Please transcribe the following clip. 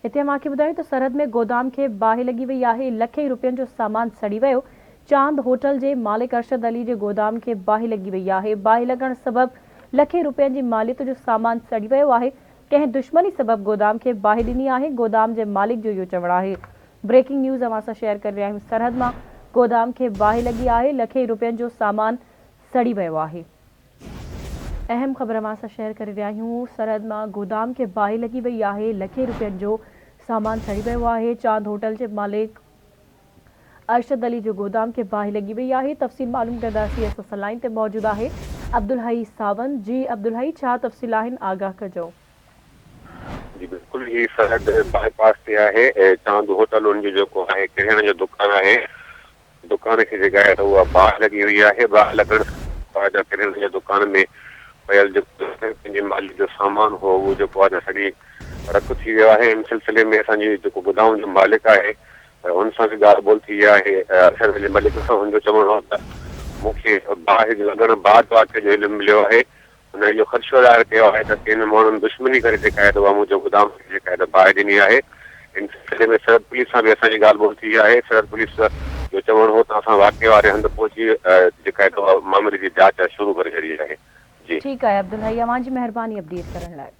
هتي اوهان کي ٻڌايون ته سرحد ۾ گودام کي باهه لڳي وئي آهي، لکين روپين جو سامان سڙي ويو، چاند هوٽل جي مالڪ ارشد علي جي گودام کي باهه لڳي وئي آهي، باهه لڳڻ سبب لکين روپين جي ماليت جو سامان سڙي ويو آهي، ڪنهن دشمني سبب گودام کي باهه ڏني آهي، گودام جي مالڪ جو اهو چوڻ آهي. بريڪنگ نيوز اوهان سان شيئر ڪري رهيا آهيون سرحد مان گودام کي باهه لڳي آهي، لکين روپين جو سامان سڙي ويو آهي. اهم خبر اوهان سان شيئر ڪري رهيا آهيون سرحد مان گودام کي باهه لڳي وئي آهي لکين روپين جو سامان سڙي ويو آهي چاند هوٽل جي مالڪ ارشد علي جو گودام کي باهه لڳي وئي آهي تفصيل معلوم ڪنداسين اسان سان لائين تي موجود آهي عبدالحئي ساوند جي عبدالحئي ڇا تفصيل آهن آگاهه ڪجو. جي بلڪل هي سرحد باء پاس تي آهي چاند هوٽل ان جو جيڪو آهي ڪرياني جو دڪان آهي دڪان کي جيڪا آهي ته اها باهه لڳي هئي آهي، باهه لڳڻ سان جا ڪرياني جي دڪان ۾ پيل جيڪو پنهنجي مالي جو سامان هو اهو جيڪو آهي سڙي رک ٿي ويو آهي، ان سلسلي ۾ اسان جي جيڪو گدائون جو مالڪ آهي ان سان به ڳالهه ٻولهه ٿي آهي، ارشد علي ملڪ سان هن جو چوڻ هو ته مون کي باهه لڳڻ بعد واقعي جو علم مليو آهي، هن اهو خدشو ظاهر ڪيو آهي ته ڪن ماڻهن دشمني ڪري جيڪا آهي ته اها منهنجو گدام کي جيڪا آهي ته باهه ڏني آهي. ان سلسلي ۾ سرحد پوليس سان به اسان جي ڳالهه ٻولهه ٿي آهي. سرحد پوليس جو چوڻ هو ته اسان واقعي واري هنڌ پهچي جيڪا آهي ته اها معاملي جي جاچ شروع ڪري ڇڏي آهي. جي. ٺيڪ آهي عبدالحئي اوهان جي مهرباني اپڊيٽ ڪرڻ لاء.